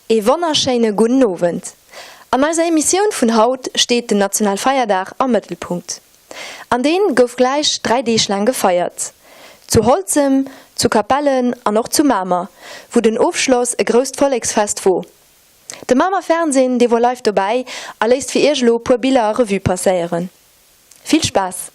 Ee wonnerschéine gudden Owend. An eiser Emissioun vun haut steet den Nationalfeierdag am Mëttelpunkt. An deen gouf gläich 3 Deeg laang gefeiert. Zu Holzem, zu Capellen an och zu Mamer, wou den Ofschloss e grousst Volleksfest wor. De Mamer Fernsehen, dee wor live dobäi a léisst fir iech elo puer Biller Revue passéieren. Vill Spaass!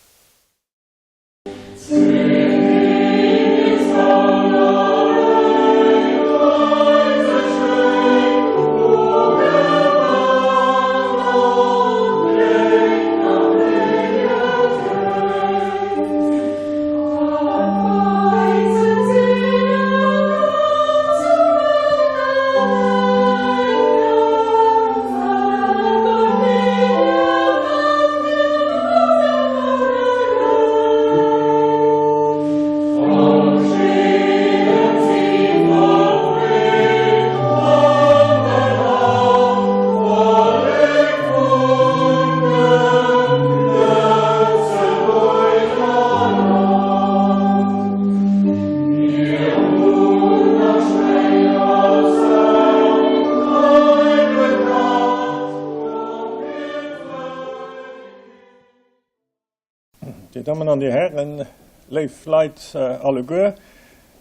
Dir Dammen an Dir Hären, léif Leit alleguer,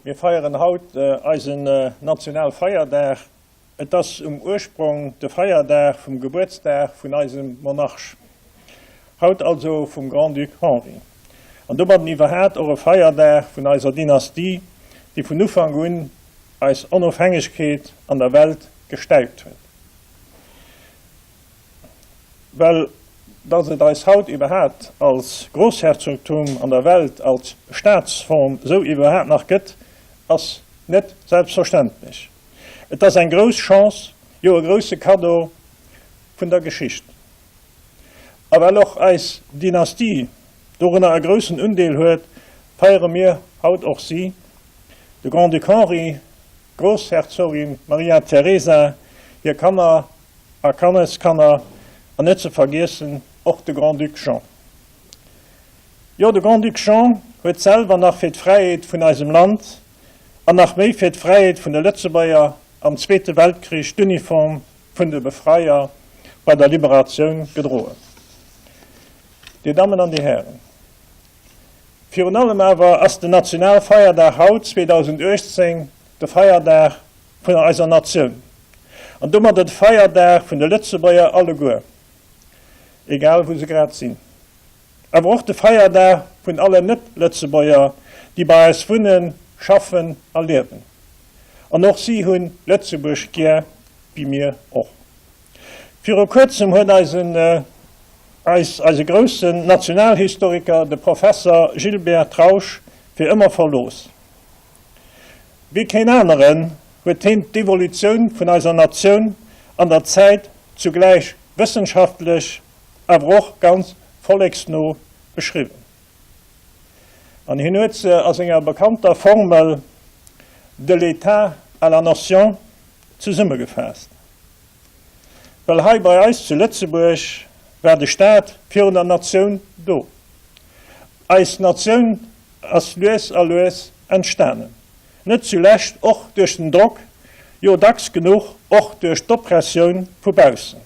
mir feieren haut eisen Nationalfeierdag. Et ass um Ursprong de Feierdag vum Gebuertsdag vun eisem Monarch, haut also vum Grand-Duc Henri, an domadden iwwerhaat och e Feierdag vun eiser Dynastie, déi vun Ufank un eis Onofhängegkeet an der Welt gestäipt huet. Well datt et eis haut iwwerhaat als Grossherzogtum an der Welt als Staatsform esou iwwerhaat nach gëtt, ass net selbstverständlech. Et ass eng grouss Chance, jo e grousse Kaddo vun der Geschicht. A well och eis Dynastie dorunner e groussen Undeel huet, feiere mir haut och si, de Grand-Duc Henri, d'Groussherzogin Maria Teresa, hir Kanner a Kanneskanner an net ze vergiessen och de Grand-Duc Jean. Jo, de Grand-Duc Jean huet selwer nach fir d'Fräiheet vun eisem Land an nach méi fir d'Fräiheet vun de Lëtzebuerger am Zweete Weltkrich d'Uniform vun de Befreier bei der Liberatioun gedroen. Dir Dammen an Dir Hären, virun allem awer ass den Nationalfeierdag haut, 2018, de Feierdag vun eiser Natioun an domadder de Feierdag vun de Lëtzebuerger alleguer, egal wou se grad sinn. Awer och de Feierdag vun allen Net-Lëtzebuerger, déi bei eis wunnen, schaffen a liewen. An och si hunn Lëtzebuerg gär, wéi mir och. Viru kuerzem huet eisen eis eise groussen Nationalhistoriker, de Professer Gilbert Trausch, fir ëmmer verlooss. Wéi keen aneren huet heen d'Evolutioun vun eiser Natioun an der Zäit zugläich wëssenschaftlech, awer och ganz volleksno beschriwwen. An hien huet se a senger bekannter Formel de l'État à la nation zesummegefaasst. Well hei bei eis zu Lëtzebuerg war de Staat virun der Natioun do. Eis Natioun ass lues a lues entstanen, net zulescht och duerch den Drock, jo dacks genuch och duerch d'Oppressioun vu baussen.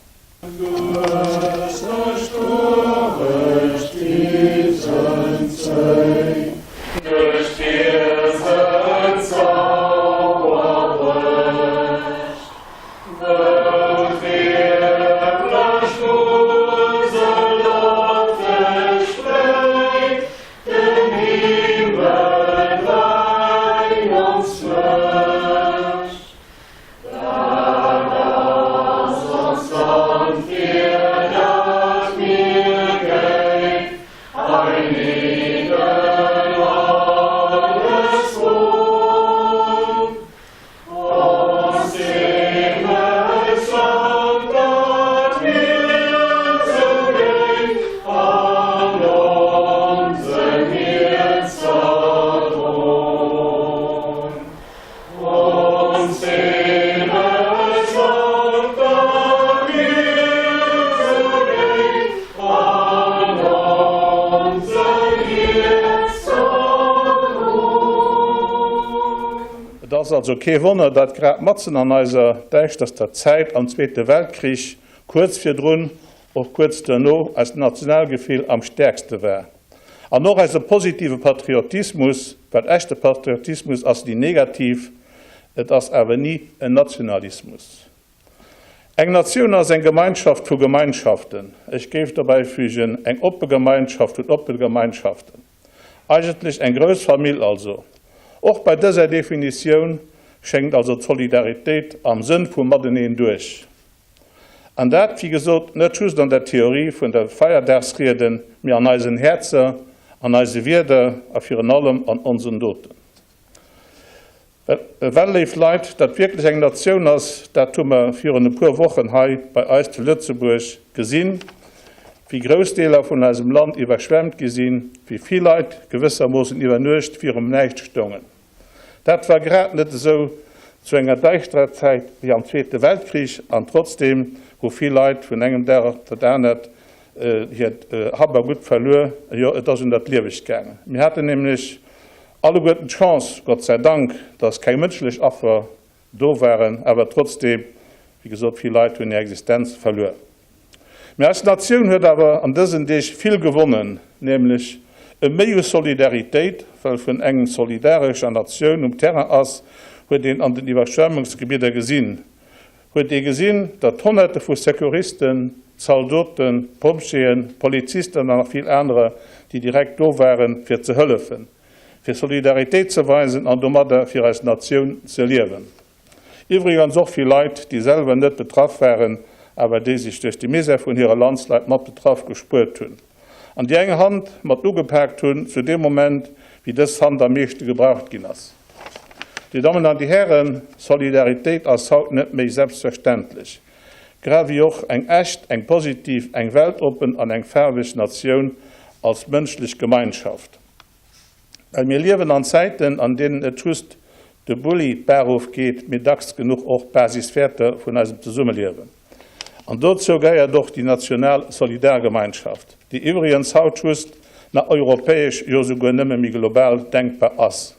ass also kee Wonner, datt grad matzen an eiser däischterster Zäit am Zweete Weltkrich, kuerz virdrun, och kuerz duerno, eist Nationalgefill am stäerkste war. An och eise positive Patriotismus, well echte Patriotismus ass ni negativ, et ass awer ni en Nationalismus. Eng Natioun ass eng Gemeinschaft vu Gemeinschaften, ech géif dobäi fügen, eng oppe Gemeinschaft vun oppe Gemeinschaften. Eigentlech eng grouss Famill also. Och bei dëser Definitioun schéngt also d'Solidaritéit am Sënn vum Mateneen duerch. An dat, wéi gesot, net just an der Theorie vun der Feierdagsrieden, mee an eisen Häerzer, an eise Wierder a virun allem an onsen Doten. Well, léif Leit, datt wierklech eng Natioun ass, dat hu mer virun e puer Wochen hei bei eis zu Lëtzebuerg gesinn, wéi grouss Deeler vun eisem Land iwwerschwemmt gi sinn, wéi vill Leit gewëssermoossen iwwer Nuecht virum Näischt stoungen. Dat war grad net esou zu enger däischterer Zäit wéi am Zweete Weltkrich, an trotzdeem hu vill Leit vun engem Dag op dat anert hiert Hab a Gutt verluer. Jo, et ass un dat Liewegt gaangen. Mir haten nämlech Alleguerten d'Chance, Gott sei Dank, dass keng mënschlech Affer do waren, awer trotzdeem, wéi gesot, vill Leit hunn hir Existenz verluer. Mä eis Natioun huet awer an dësen Deeg vill gewonnen, nämlech e Méi u Solidaritéit, well vun eng solidarescher Natioun um Terrain ass, huet een an den Iwwerschwemmungsgebidder gesinn, huet ee gesinn, datt Honnerte vu Secouristen, Zaldoten, Pompjeeën, Polizisten an nach vill anerer, déi direkt do waren, fir ze hëllefen, fir Solidaritéit ze weisen an domadder fir eis Natioun ze liewen. Iwwregens och vill Leit, déi selwer net betraff waren, awer déi sech duerch de Misär vun hire Landsleit mat betraff gespuert hunn an déi eng Hand mat ugepaakt hunn zu deem Moment, wéi dës Hand am meeschte gebraucht ginn ass. Dir Dammen an Dir Hären, Solidaritéit ass haut net méi selbstverständlech, grad wéi och eng echt, eng positiv, eng weltoppen an eng faarweg Natioun als mënschlech Gemeinschaft. Well mir liewen an Zäiten, an deenen et just de Bulli d'Baach ofgeet, mee dacks genuch och d'Basiswäerter vun eisem Zesummeliewen. An dozou gehéiert och déi national Solidargemeinschaft, déi iwwregens haut just nach europäesch, jo souguer nëmme méi global denkbar ass.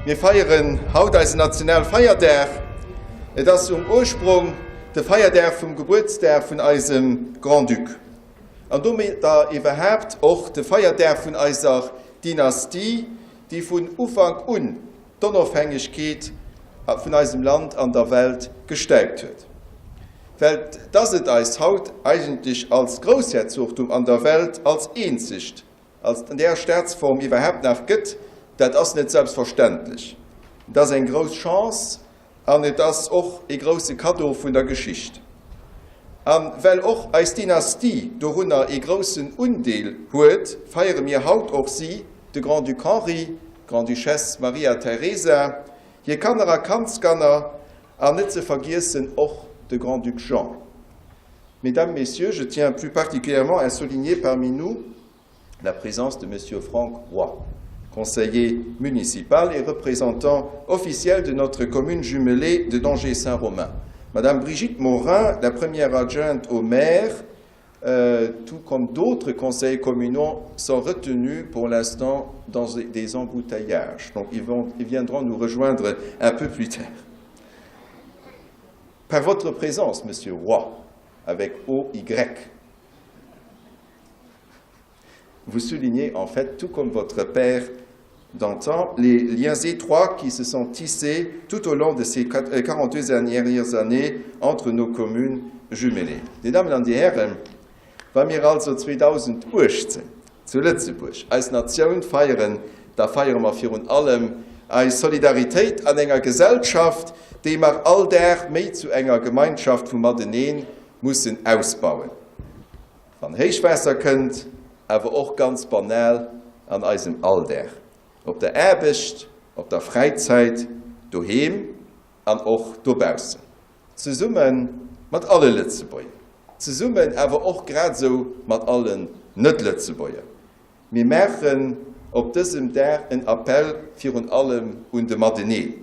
Mir feieren haut eisen Nationalfeierdag. Et ass um Ursprong de Feierdag vum Gebuertsdag vun eisem Grand-Duc. An domadder iwwerhaapt och de Feierdag vun eiser Dynastie, déi vun Ufank un d'Onofhängegkeet vun eisem Land an der Welt gestäipt huet. Well dass et eis haut eigentlech als Groussherzogtum an der Welt als eenzegt als an där Staatsform iwwerhaapt nach gëtt, dat ass net selbstverständlech. Et ass eng grouss Chance an et ass och ee grousse Kaddo vun der Geschicht. A well och eis Dynastie dorunner ee groussen Undeel huet, feiere mir haut och si, de Grand-Duc Henri, d'Grande-Duchesse Maria Teresa, hir Kanner a Kandskanner an net ze vergiessen och de Grand-Duc Jean. Mesdames, Messieurs, je tiens plus particulièrement à souligner parmi nous la présence de Monsieur Franck Roy, conseiller municipal et représentant officiel de notre commune jumelée de Danger-Saint-Romain. Madame Brigitte Morin, la première adjointe au maire, euh, tout comme d'autres conseils communaux, sont retenus pour l'instant dans des embouteillages. Donc ils, vont, ils viendront nous rejoindre un peu plus tard. Par votre présence, Monsieur Roy, avec OY, vous soulignez en fait, tout comme votre père d'antan, les liens étroits qui se sont tissés tout au long de ces 42 euh, dernières années entre nos communes jumelées. Dir Dammen an Dir Hären, wa mir also 2018 zu Lëtzebuerg eis Natioun feieren, da feiere mer virun allem eis Solidaritéit an enger Gesellschaft, déi mer all Dag méi zu enger Gemeinschaft vu mateneen mussen ausbauen. Wann Héichwaasser kënnt, awer och ganz banal an eisem Alldag, op der Aarbecht, op der Fräizäit, doheem an och dobaussen. Zesumme mat alle Lëtzebuerger, zesummen awer och grad esou mat allen Net-Lëtzebuerger. Mir maachen op dësem Dag en Appell virun allem un de Mateneen,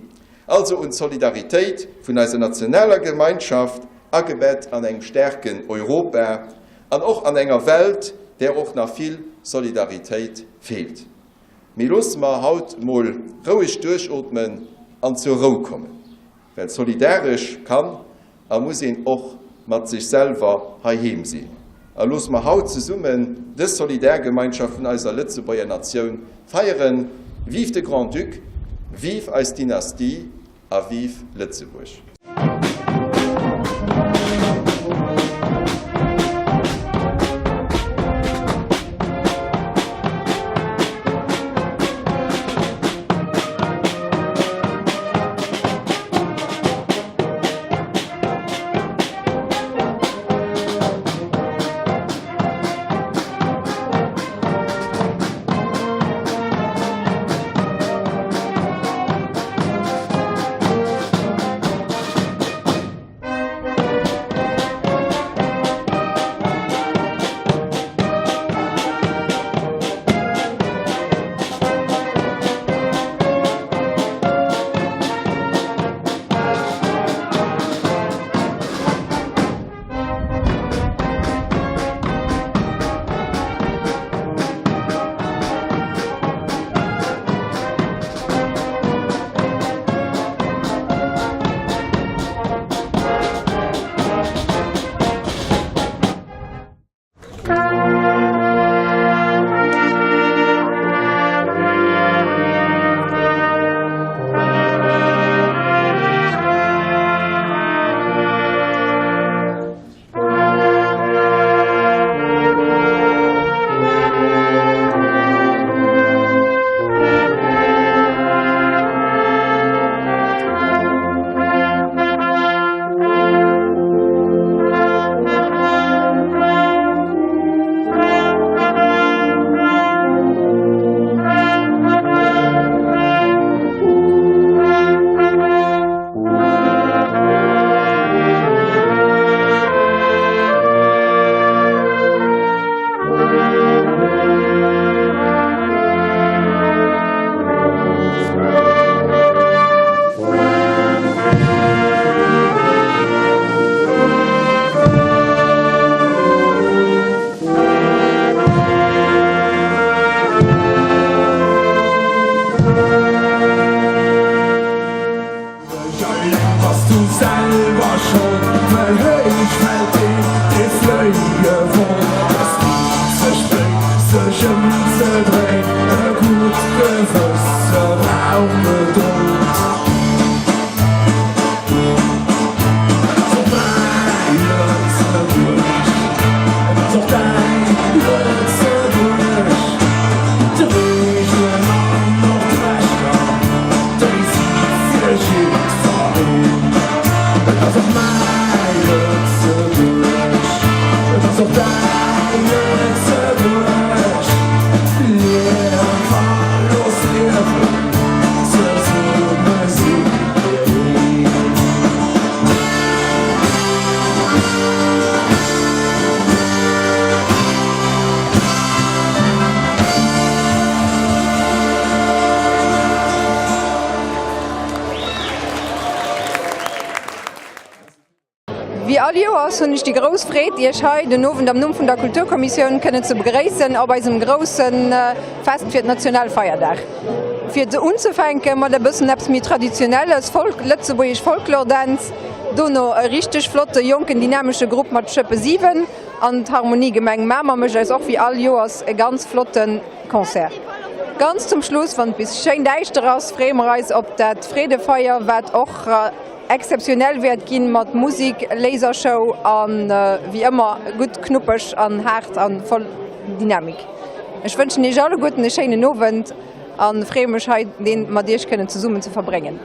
also un d'Solidaritéit vun eiser nationaler Gemeinschaft, agebett an engem staarken Europa an och an enger Welt, där och nach vill Solidaritéit feelt. Mee loosse mer haut emol roueg duerchootmen an zur Rou kommen. Well solidaresch kann a muss een och mat sech selwer heiheem sinn. A loosse mer haut zesummen dës Solidargemeinschaft vun eiser Lëtzebuerger Natioun feieren. Vive de Grand-Duc, vive eis Dynastie a vive Lëtzebuerg! Wéi all Joers hunn ech déi grouss Freed, Iech hei den Owend am Numm vun der Kulturkommissioun kënnen ze begréissen op eisem grousse Fest fir d'Nationalfeierdag. Fir unzefänke mat e bëssen eppes méi Traditionelles, Folk, lëtzebuergesch Folklordänz, dono e richteg flotte jonken dynamesche Grupp mat Schëppe 7 an d'Harmonie Gemeng Mamer mécht eis och wéi all Joers e ganz flotte Concert. Ganz zum Schluss, wann et bis schéin däischter ass, freeë mer eis op dat Freedefeier, wat och Exzeptionell wäert ginn mat Musik, Lasershow an wéi ëmmer gutt knuppeg an haart an voll Dynamik. Ech wënschen iech alleguerten e schéinen Owend an freeë mech hei deen mat iech kënnen zesummen ze verbréngen.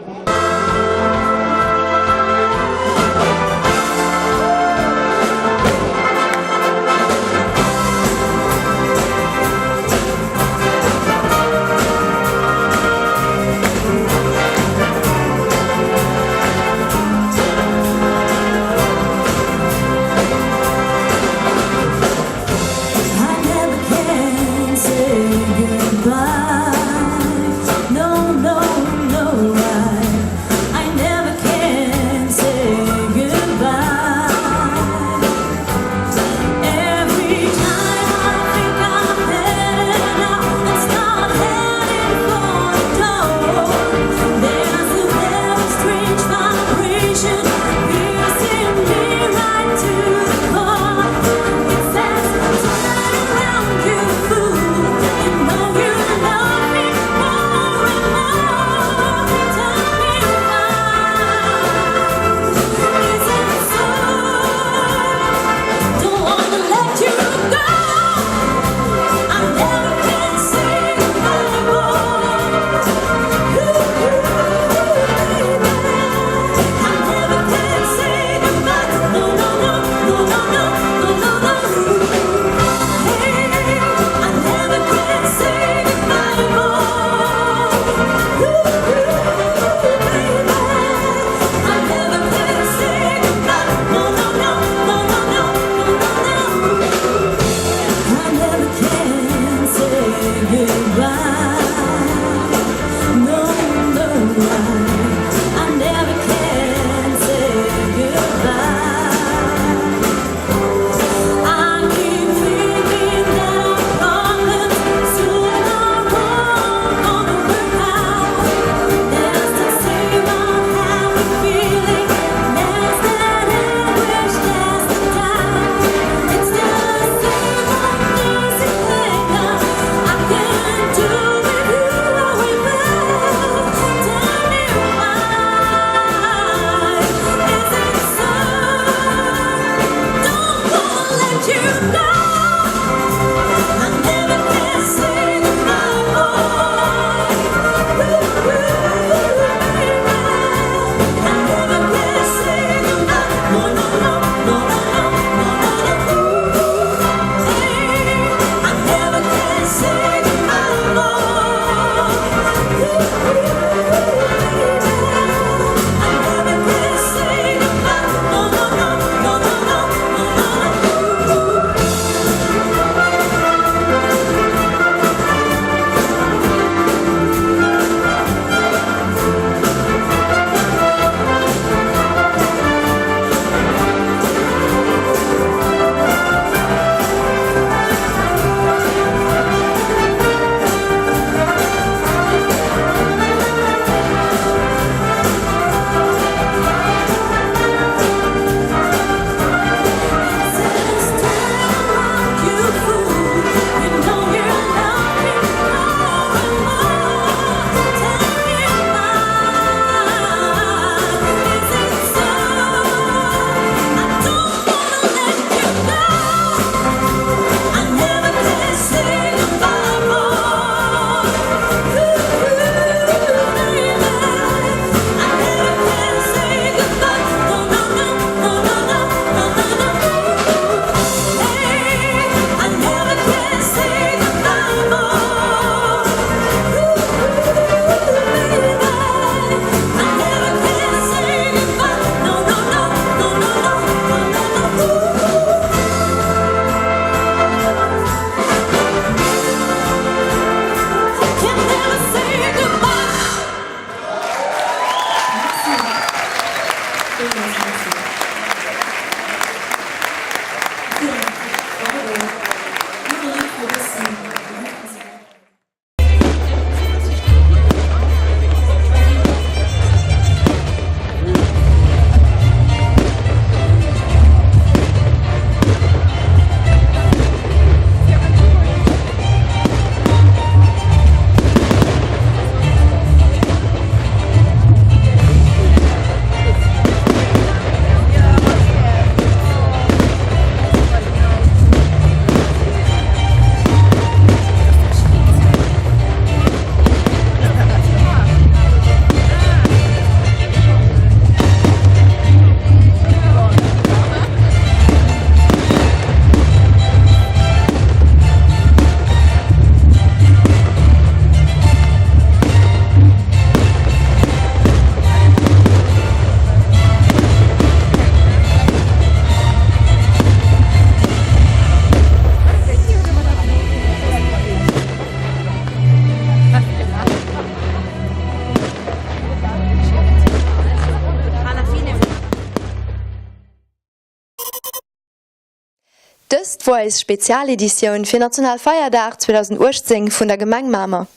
Dëst wor eis Spezialeditioun fir Nationalfeierdag 2018 vun der Gemeng Mamer.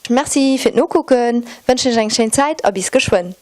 Merci fir d'Nokucken, wënschen iech eng schéin Zäit a bis geschwënn.